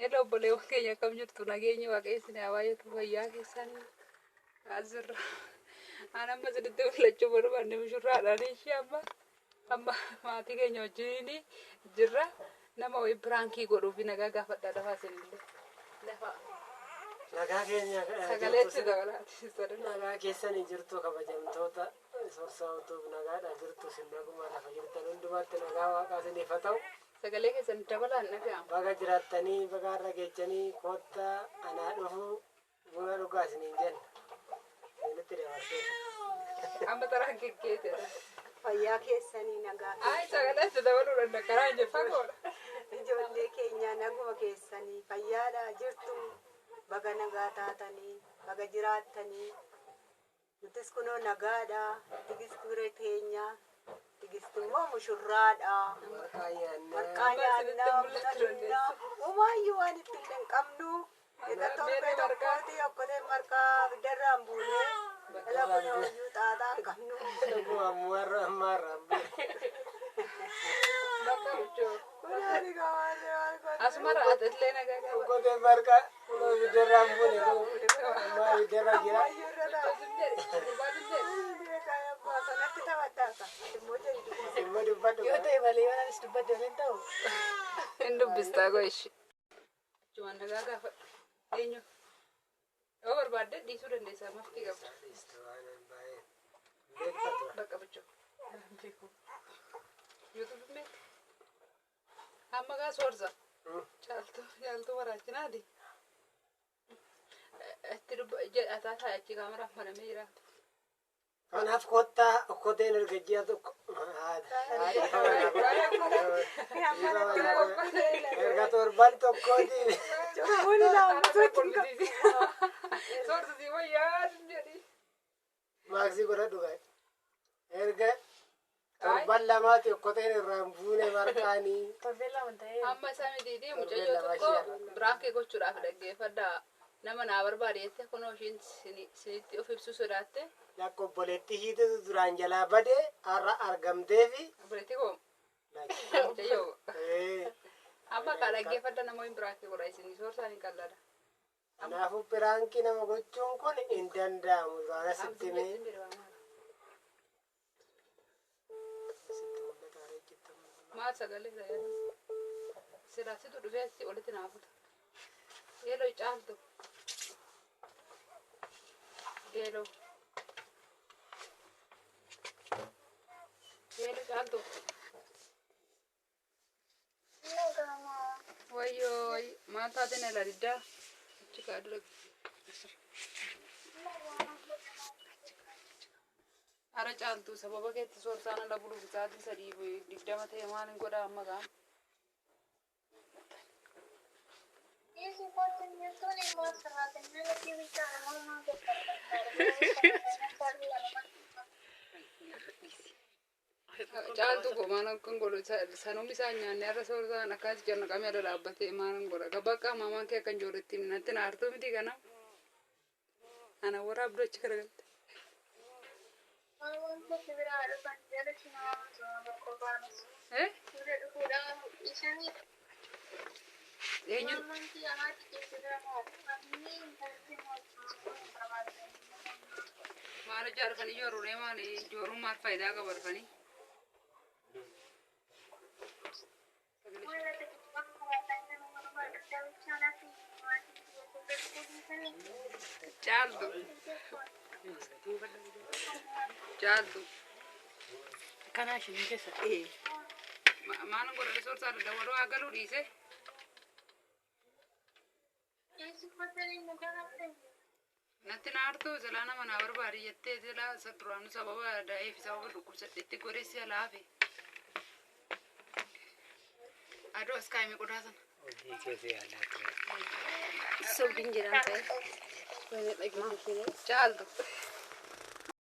Hello obboleewwan keenya, akkam jirtu? Nageenya Waaqayyo isin haa baay'atu, fayyaa keessanii asirra. An amma isinitti mul'achuu barbaanne mushurraadhaan ishee amma maatii keenya wajjin jirra. Nama wayii prank godhuuf nagaa gaafadhaa, lafaa isinillee. Lafa. Nagaa keenya Sagalee itti dabalaati. Nagaa keessanii jirtu, kabajamtoota Sorsaa Utuub, nagaadha jirtu isin? Naguma lafa jirtan hundumaatti nagaa Waaqaa isiniif haa ta'u. Sagalee keessan dabalaan dhaga'ama. Baga jiraattanii, baga har'a geechanii, koottaa anaa dhufu, buna dhugaa isiniin jenna. Isinitti dabarsee. Amma taraan geggeessee. Fayyaa keessanii, nagaa Ay, sagalee itti dabaluudhaan dakkaraa hin fagoodha. Ijoollee keenya, naguma keessanii, fayyaadha jirtu? Baga nagaa taatanii, baga jiraattanii. Nutis kunoo nagaadha. Tigisti bira teenya. Tigisti immoo mushurraadha. Marqaa nyaannaa. Marqaa nyaannaa, buna dhugnaa, homaayyuu waan itti illee hin qabnu. Egaa torbee tokkooti okkotee marqaa abiddarraan buunee dhala kunoo iyyuu xaaxaa hin qabnu. Dhuguma ammumarra ammaarra. Bakka huccuu. Kunaani gabaarree waan godhu. Asumarra ati illee nagaa gaafadha. Okkotee marqaa kunoo abiddarraan buune, ammaa abiddarra jira. Ammayyuu irra ta'a. Sanatti taphadhaaka. Immoo jedhi dhuguma. Immoo dubbadhu. Yoo ta'e malee waan anis dubbadde hin ta'u. Hin dubbistaa goo ishee. Achumaan nagaa gaafadhu. Eenyu? Yoo barbaadde dhiisuu dandeessaa, maftii qabda. Beektatu. Bakka bichuu. YouTube beektu. Amma gaa soorsa. Caaltuu caaltuu waraachinaati. Itti dubba jedha taataa achi kaameraan banamee jiraatu. Kanaaf kottaa, okkoteen erga ji'a tokko erga torban tokkooti. Cubbuun ilaaluutu hin qabu. Soorsa si wayyaa jedhi. Maaksii godhadhu gaa'e. Erga torban lamaati okkoteen irraan buune marqaanii. Torbee 2 ta'ee. Amma isa mitiiti, mucayyoo tokko prank gochuudhaaf, dhaggeeffadhaa. Nama naa barbaade jettee, kunoo ishiin sinitti of ibsuu sodaatte. Lakka obboleettii hiitetu duraan jalaa bade, har'a argamteefi. Obboleettii koo mucayyoo. Amma kaa dhaggeeffadha, nama hin prank godha isin soorsaan hin qallada. Kanaafuu prank nama gochuun kun hin danda'amu. Duraan asitti himee. Sitti mul'ata areechitti. Maal sagalee fayyadamu? Silaasitu dhufee asii olitti naa futa. Hello Caaltu. Hello. Hello Caaltu. Wayyoo, maal taate na ilaaliddaa? Achi kaa dura. Ara Caaltu, sababa keetti soorsaan ala buluuf sa'aatii 3:20 ta'e, maal hin godhaa amma gaa? Caaltu koo, maal akkan godhu? Sanuma isaan nyaanne, har'a soorsaan akkas jannaqamee ala dhaabbatee, maal hin godha? Bakka maamaan kee akkan ijoolletti natti na aartuu miti kana. Ana waraabduu achi garagalte. Eh? Eenyuun? Maal hojjaa dhufanii jooruudhee, maali jooruun, maal faayidaa qaba dhufanii? Caaltu. Caaltu. Kanaa isheen keessa. Maal godhate soorsaa dabaluu haa galuu dhiise? Natti na aartuu silaa, nama naa barbaade jettee, silaa isa duraanuu sababa da'eef sababa dhukkubsadhetti godhee si alaafe. Aduu as kaa'ime qodaa sana. Hojii keessa yaalaa ture. Sobdiin jedhan ta'e. Caaltu.